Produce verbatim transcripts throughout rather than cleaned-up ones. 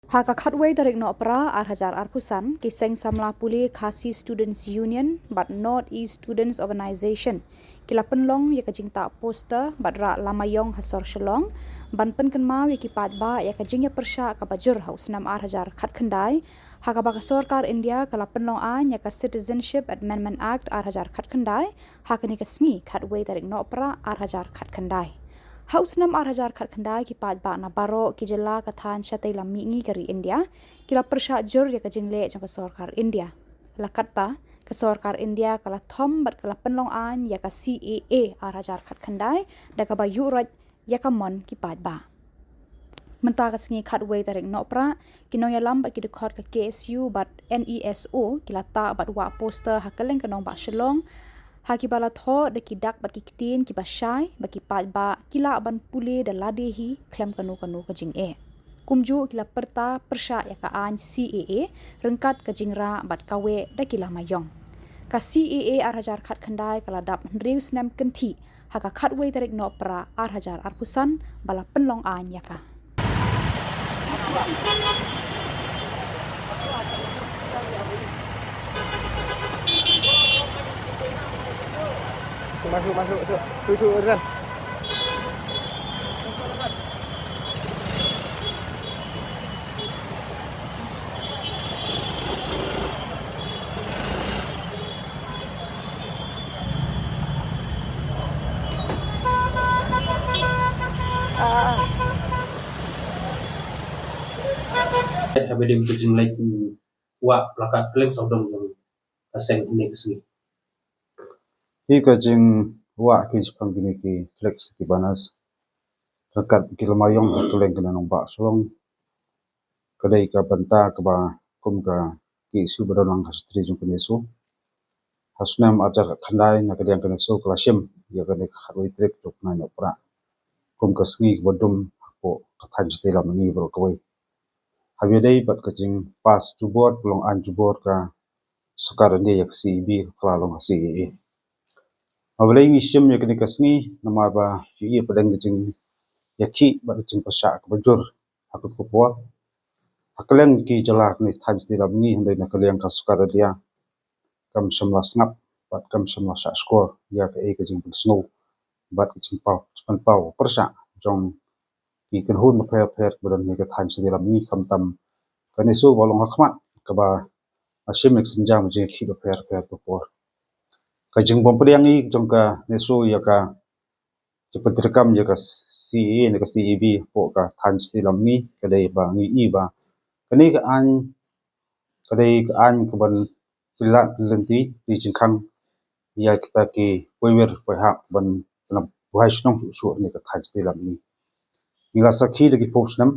Ha ka khatwei tarik Nohprah ar hajar arphew san, ki seng samla pule Khasi Students Union bad North East Students Organisation ki la pynlong ïa ka jingtah poster bad rah lama ïong ha sor Shillong, ban pynkynmaw ïa ki paidbah ïa ka jingïapyrshah kaba jur ha u snem ar hajar khatkhyndai, ha kaba ka sorkar India ka la pynlong aiñ ïa ka Citizenship Amendment Act ar hajar khatkhyndai, ha kane ka sngi khatwei tarik Nohprah ar hajar khatkhyndai. Ha u snem ar hajar khatkhyndai, ki paidbah na baroh ki jylla, ka thaiñ shatei lam mihngi ka ri India ki la pyrshah jur ïa ka jingleh jong ka sorkar India. La katta, ka sorkar India ka la thom bad ka la pynlong aiñ ïa ka C A A ar hajar khatkhyndai, da kaba ïuhroit ïa ka mon ki paidbah. Mynta ka sngi khatwei tarik Nohprah, ki nongïalam bad ki dkhot ka K S U bad N E S O ki la tah bad wah poster ha kylleng ka nongbah Shillong, ha kiba la thoh da ki dak bad ki ktien kiba shai ba ki paidbah ki lah ban pule da lade hi khlem kano kano ka jingeh. Kumjuh ki la pyrta pyrshah ïa ka aiñ C A A ryngkat ka jingrah bad kawei da ki lama ïong. Ka C A A ar hajar khatkhyndai ka la dap hynriew snem kynthih ha ka khatwei tarik Nohprah ar hajar arphew san ba la pynlong aiñ ïa ka. Masuk, masuk, masuk. Masuk, masuk, Rizal. Haba dei ka jingleit wah plakat khlem sawdong jong ka seng kane ka sngi. Hi ka jingwah ki shaphang kine ki flex ki banners ryngkat ki lama ïong ha kylleng kane nongbah Shillong, ka dei ka bynta kaba kum ka K S U ba don lang ha shatri jong ka NESO. Ha snem ar hajar khatkhyndai na ka liang ka NESO ka la shim ïa kane ka khatwei tarik jong u bnai Nohprah kum ka sngi kaba dum hapoh ka thaiñ shatei lam mihngi baroh kawei. Haba ïadei bad ka jingpass jubor, pynlong aiñ jubor ka sorkar India ïa ka C A B, ka la long ka C A A. Haba lei ngi shim ïa kane ka sngi namar ba ïohi hapdeng ka jingïakhih bad ka jingpyrshah kaba jur ha kut ka por ha kylleng ki jylla kane thaiñ shatei lam mihngi, hynrei na ka liang ka sorkar India kam shym la sngap bad kam shym la shah shkor ïa kaei ka jingpynsngew bad ka jingpaw, jingpynpaw pyrshah jong ki kynhun bapher bapher kiba don ha ka thaiñ shatei lam mihngi, khamtam ka NESO ba long ha khmat kaba la shim ïa ka sienjam jingïakhih bapher bapher ha ka por. Ka jingbym pdiang jong ka NESO ïa ka jingpyntreikam ïa ka C A A ne ka C A B hapoh ka thaiñ shatei lam mihngi ka dei ba ngi i ba kane ka aiñ ka dei ka aiñ kaban pynlait pynlynti, pynjingkhang ïa kita ki paidbah paidbah ban, ban buhai shnong shuh shuh ha kane ka thaiñ shatei lam mihngi. Ngi la sakhi da ki phew snem,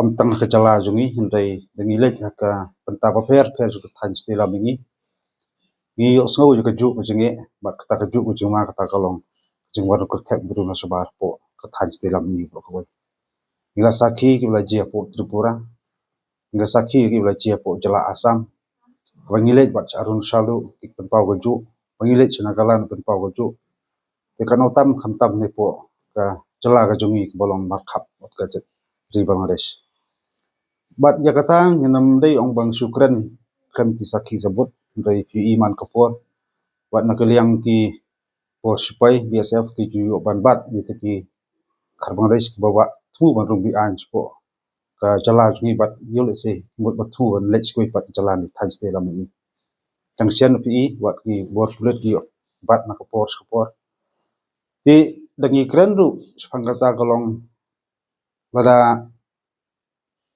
ym tang ha ka jylla jong ngi, hynrei da ngi leit ha ka bynta bapher bapher jong ka thaiñ shatei lam mihngi, ngi ïohsngew ïa kajuh ka jingeh bad kata kajuh ka jingma, kata ka long ka jingwan kyrthep briew na shabar hapoh ka thaiñ shatei lam mihngi baroh kawei. Ngi la sakhi kiba la jia hapoh Tripura, ngi la sakhi kiba la jia hapoh jylla Assam. Haba ngi leit bad sha Arunachal ruh ki pynpaw kajuh, haba ngi leit sha Nagaland pynpaw kajuh. Te katno tam khamtam ne hapoh ka jylla ka jong ngi kaba long markhap bad ka jaitbynriew Bangladesh. Bad ïa kata ngin ym dei ong ba ngi shu kren khlem ki sakhi sabut, hynrei phi i man ka por bad na ka liang ki por sipai B S F ki ju ïoh ban bat ïa kita ki khar Bangladesh kiba wah thmu ban rung be-aiñ shapoh ka jylla jong ngi bad ïoh lehse mut ba thmu ban leit sha kiwei pat ki jylla ne thaiñ shatei lam mihngi. Tang shen phi i wat ki bor pulit ki ïoh bat na ka por sha ka por. Te da ngi kren ruh shaphang kata ka long lada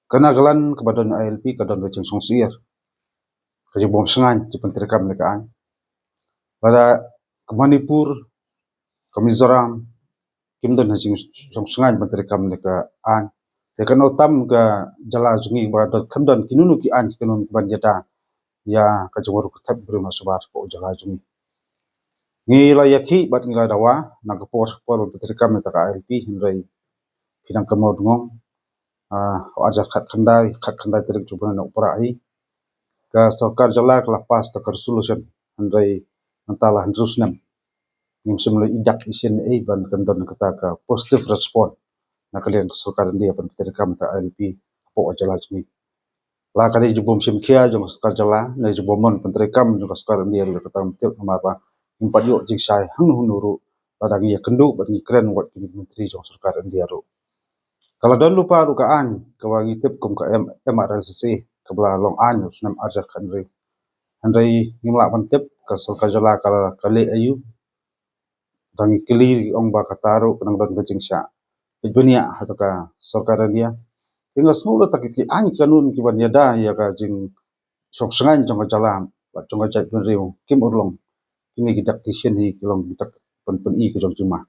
ka Nagaland kaba don I L P ka don ka jingsngewsih, ka jingbym shngaiñ jingpyntreikam ne ka aiñ. Lada ka Manipur, ka Mizoram, kim don ha jingsngewsih jingpyntreikam ne ka aiñ. Te katno tam ka jylla jong ngi ba don, kam don kino kino ki aiñ ki kanon kiban ïada ïa ka jingwan kyrthep briew na shabar hapoh jylla jong ngi. Ngi la ïakhih bad ngi la dawa na ka por sha ka por ban pyntreikam ïa kata ka I L P, hynrei phi dang kynmaw dngong, ah, ha u ar hajar khatkhyndai, khatkhyndai tarik jong u bnai Nohprah hi, ka sorkar jylla ka la pass da ka resolution, hynrei mynta la hynriew snem ngim shym la i dak i sien ei ban kyndon kata ka positive response na ka liang ka sorkar India ban pyntreikam ïa kata ka I L P hapoh ka jylla jong ngi. La ka dei jingbym shim khia jong ka sorkar jylla ne jingbym mon pyntreikam jong ka sorkar India ruh da kata ngam tip, namar ba ngim pat ïoh jingshai hangno hangno ruh lada ngi ïakynduh bad ngi kren wat kine ki myntri jong ka sorkar India ruh. Ka la don lypa ruh ka aiñ kaba ngi tip kum ka M-, M R S S A, kaba la long aiñ u snem ar hajar khathynriew. Hynrei ngim lah ban tip ka sorkar jylla ka, ka leh aïu. Dang ngi kylli ong ba kata ruh ka nang don ka jingshah peit bniah ha ka sorkar India. Te nga sngew la ta ki, ki aiñ kanun kiban ïada ïa ka jingshong shngaiñ jong ka jylla bad jong ka jaitbynriew kim urlong. Kine ki dak ki shin hi ki long ki dak pyn-, pyni ka jong jingma.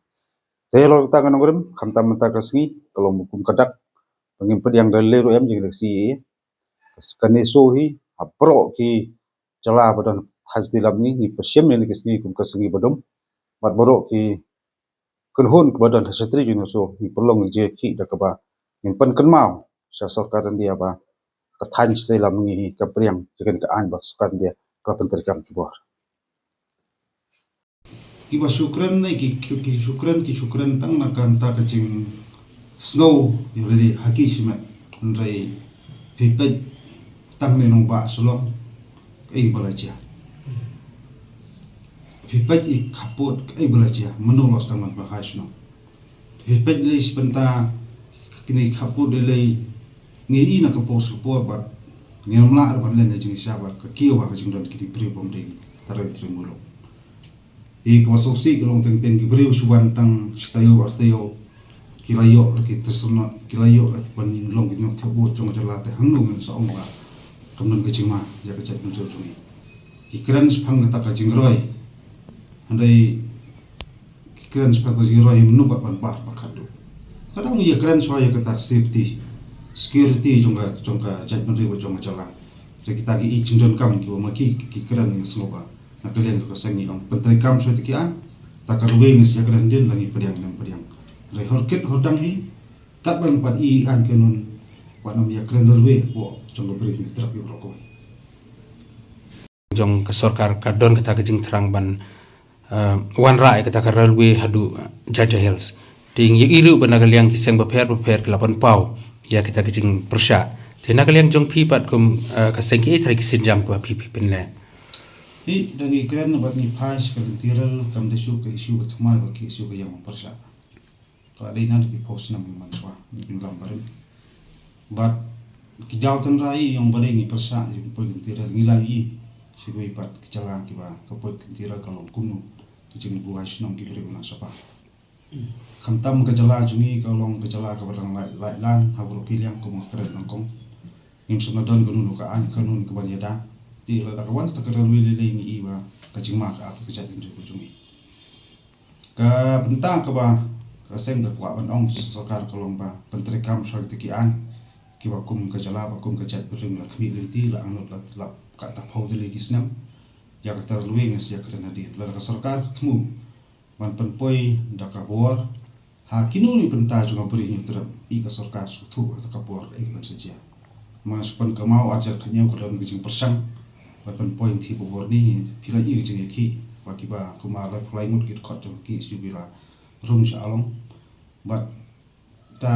Te ïa la kata ka nongrim, khamtam mynta ka sngi ka long kum ka dak ba ngim pdiang da lei ruh em jong ka C A A. Ka, ka NESO hi ha baroh ki jylla ba don ha shatei lam ngi, ngi pynshim ïa kine ki sngi kum ka sngi ba dum. Bad baroh ki kynhun kiba don ha shatei jong NESO ngi pynlong ïa ki da kaba ngin pynkynmaw sha sorkar India ba ka thaiñ shatei lam ngi hi kam pdiang ïa kane ka aiñ ba sorkar India ka la pyntreikam jubor. Kiba shu kren ne ki, ki, ki shu kren, ki shu kren tang na ka bynta ka jingsngew ïa lade ha ki shimet. Hynrei phi peit tang ne nongbah Shillong kaei ba la jia. Phi peit i khappud kaei ba la jia, mano la sdang ban phai shnong. Phi peit lei shi bynta kine ki khappud lei, ngi i na ka por sha ka por bad ngim lah ruh ban len ïa jingshisha bad ka kiew ha ka jingdon kine ki briew bym dei trai trai muluk. Te kaba sngewsih ka long teng teng ki briew shu wan tang shi taïew ar taïew, ki la ïoh la ki tyrsamnot, ki la ïoh la ban long ki nongthep vote jong ka jylla, te hangno ngin sa ong ba kam don ka jingma ïa ka jaitbynriew jong ngi. Ki kren shaphang kata ka jingroi. Hynrei ki kren shaphang kata ka jingroi mynno pat ban bah ba khatduh. Ka dang ïa kren shuwa ïa kata safety, security jong ka, jong ka jaitbynriew, jong ka jylla. Te kita ki i jingdonkam kiba ma ki, ki kren, nga sngew ba na ka liang ka seng ngi ong pyntreikam shuwa ïa kita ki aiñ. Ta ka rwei ngi sa ïakren hadien, la ngi pdiang ne ym pdiang. Hynrei hor kit hor dang hi, katba ngi pat i aiñ kanun, wat nym ïakren rwei hapoh jong ka bri Hynñiewtrep ïa baroh kawei. Jong ka sorkar ka don kata ka jingthrang ban, eh, wanrah ïa kata ka railway haduh, eh, Jaintia Hills. Te ngi ïohi ruh ba na ka liang ki seng bapher bapher ki la pynpaw ïa kita ki jingpyrshah. Te na ka liang jong phi pat kum, eh, ka seng, kiei trai ki sienjam ba phi, phi pynleh? Hi, da ngi kren bad ngi phai sha ka lynti rel, kam da shu ka issue ba thymmai ba ki issue ka ïam pyrshah. Ka la dei na da ki phew snem ki man shuwa, ngi pynlam barim. Bad ki daw tynrai ïong ba dei ngi pyrshah jingpoi ka lynti rel, ngi la ïohi shi kawei pat ki jylla kiba ka poi ka lynti rel ka long kumno, ki jingbuhai shnong ki briew na shapa. Khamtam ka jylla jong ngi ka long ka jylla kaba dang lait, lait lang ha baroh ki liang, kum nga kren nyngkong. Ngim shym la don kano kano ka aiñ kanun kaban ïada. Te lada ka wan sa ka railway lei lei ngi i ba ka jingma ka ap ka jaitbynriew ka jong ngi. Ka bynta kaba ka seng ka kwah ban ong sha sorkar ka long ba pyntreikam shuwa kita ki aiñ kiba kum ka jylla, ba kum ka jaitbynriew la khmih lynti, la angnud, la, la katta phew tylli ki snem ïa kata ka railway. Nga sa ïakren hadien, lada ka sorkar ka thmu ban pynpoi da ka bor ha kino kino ki bynta jong ka bri Hynñiewtrep, i ka sorkar sngewthuh ha kata ka bor kaei kaban sa jia. Namar shu pynkynmaw ar hajar khathynñiew ka don ka jingpyrshang ban pynpoi hangtei ha ka bor ne, phi la i ka jingïakhih ba kiba kumba laiphew lai ngut ki dkhot jong ka K S U P la rung sha Along. Bad ta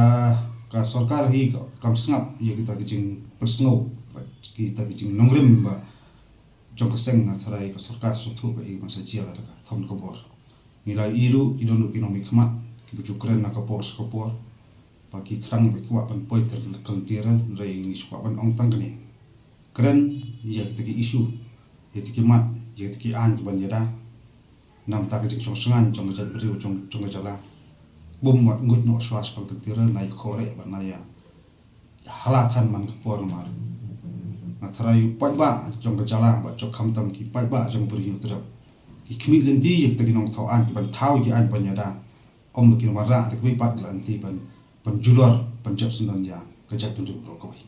ka sorkar hi ka, kam sngap ïa kita ki jingpynsngew bad kita ki jingnongrim ba jong ka seng. Nga tharai ka sorkar sngewthuh ba i man sa jia lada ka thom ka bor. Ngi la ïohi ruh ki don ruh ki nongmihkhmat kiba ju kren na ka por sha ka por ba ki thrang ba ki kwah ban poi ter ka lynti rel, hynrei ngi shu kwah ban ong tang kane. Kren ïa kita ki issue, ïa kita ki mat, ïa kita ki aiñ kiban ïada. Namar ka jingshong shngaiñ jong ka jaitbynriew, jong, jong ka jylla. Bym wat nguid noh shuwa shaphang ka lynti rel, na ïa khreh bad na ïa hala than man ka por namar nga tharai u paidbah jong ka jylla bad jong khamtam ki paidbah jong ka bri Hynñiewtrep ki khmih lynti ïa kita ki nongthaw aiñ kiban thaw ïa ki aiñ ban ïada. Ym ba kin wanrah da kawei pat, ki la lynti ban, ban julor, ban jop syndon ïa ka jaitbynriew baroh kawei.